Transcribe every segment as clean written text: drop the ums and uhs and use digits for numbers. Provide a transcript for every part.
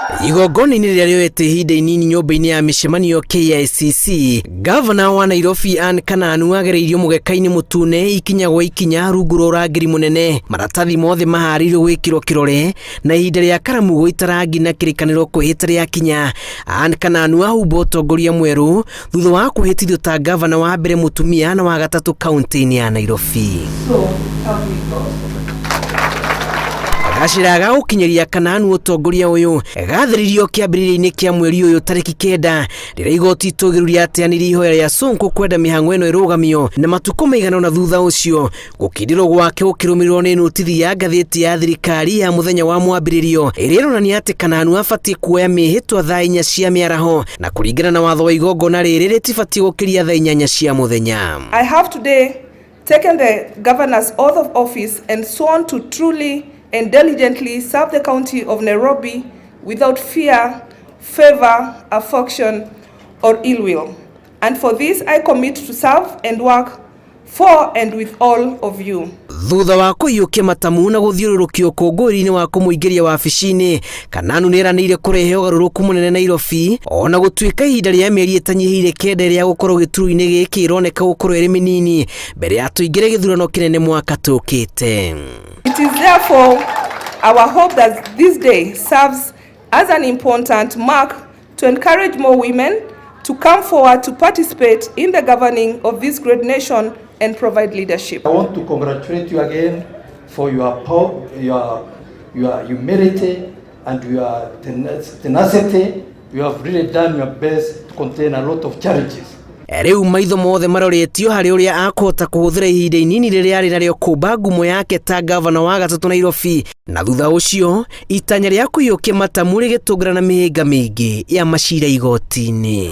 Igongona-inĩ rĩrĩa rĩoete ihinda inini nyũmba-inĩ ya mĩcemanio KICC, gavana wa Nairobi Anne Kananu agereirio mũgeka-inĩ mũtune ikinya gwa ikinya rungu rwa ũrangĩri mũnene. Maratathi mothe maharĩirio gwĩkĩrwo kĩrore na ihinda rĩa karamu gũita rangi na kĩrĩkanĩro kwĩhĩta rĩakinya. Anne Kananu ahumba ũtongoria mwerũ thutha wa kwĩhĩtithio ta gavana wa mbere mũtumia na wa gatatũ kaunti-inĩ ya Nairobi. So help me God. Gacĩra ga gũkinyĩria Kananu ũtongoria ũyũ gatheririo kĩambĩrĩria-inĩ kĩa mweri ũyũ tarĩki 9, rĩrĩa igoti itũgĩru rĩateanĩirie ihoya rĩa Sonko kwenda mĩhang'o ĩno ĩrũgamio, na matukũ maigana ũna thutha ũcio gũkindĩrwo gwake gũkĩrũmĩrĩrwo nĩ notithi ya ngathĩti ya thirikari ya mũthenya wa mwambĩrĩrio ĩrĩa ĩronania atĩ Kananu abatiĩ kuoya mĩhĩtwa thaa 4 cia mĩaraho, na kũringana na watho wa igongona rĩrĩ rĩtibatiĩ gũkĩria thaa 8 cia mũthenya. I have today taken the governor's oath of office and sworn to truly and diligently serve the county of Nairobi without fear, favor, affection, or ill will. And for this I commit to serve and work for and with all of you. Thutha wa kũiyũkia matamu na gũthiũrũrũkio ũkũngũĩri-inĩ wa kũmũingĩria wabici-inĩ, Kananu nĩeranĩire kũrehe ũgarũrũku mũnene Nairobi, ona gũtuĩka ihinda rĩa mĩeri ĩtanyihĩire 9 rĩa gũkorwo gĩturwa-inĩ gĩkĩ ĩroneka gũkorwo ĩrĩ mĩnini mbere ya tũingĩre gĩthurano kĩnene mwaka tũkĩte. It is therefore our hope that this day serves as an important mark to encourage more women to come forward to participate in the governing of this great nation and provide leadership. I want to congratulate you again for your power, your humility and your tenacity. You have really done your best to contain a lot of challenges. Rĩu maitho mothe maroretio harĩ ũrĩa akũhota kũhũthĩra ihinda inini rĩrĩa arĩ narĩo kũmba ngumo yake ta gavana wa gatatũ Nairobi, na thutha ũcio itanya rĩa kũiyũkia matamu rĩgĩtũngana na mĩhĩnga mĩingĩ ya macira igoti-inĩ.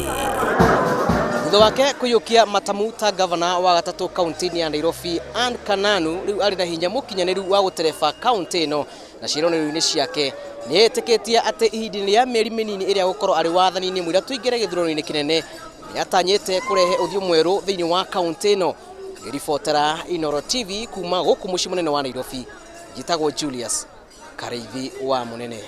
Thutha wake kũiyũkia matamu ta gavana wa gatatũ kaunti-inĩ ya Nairobi, Anne Kananu rĩu arĩ na hinya mũkinyanĩru wa gũtereba kaunti ĩno na ciĩranĩro-inĩ ciake nĩ etĩkĩtie atĩ ihinda-inĩ rĩa mĩeri mĩnini ĩrĩa gũkorwo arĩ wathani-inĩ mũira tũingĩre gĩthurano-inĩ kĩnene, nĩatanyĩte kũrehe ũthiũ mwerũ thĩinĩ wa kaunti ĩno. Ngĩribotera Inooro TV kuma gũkũ mũciĩ mũnene wa Nairobi, njĩtagwo Julius Karĩithi wa Mũnene.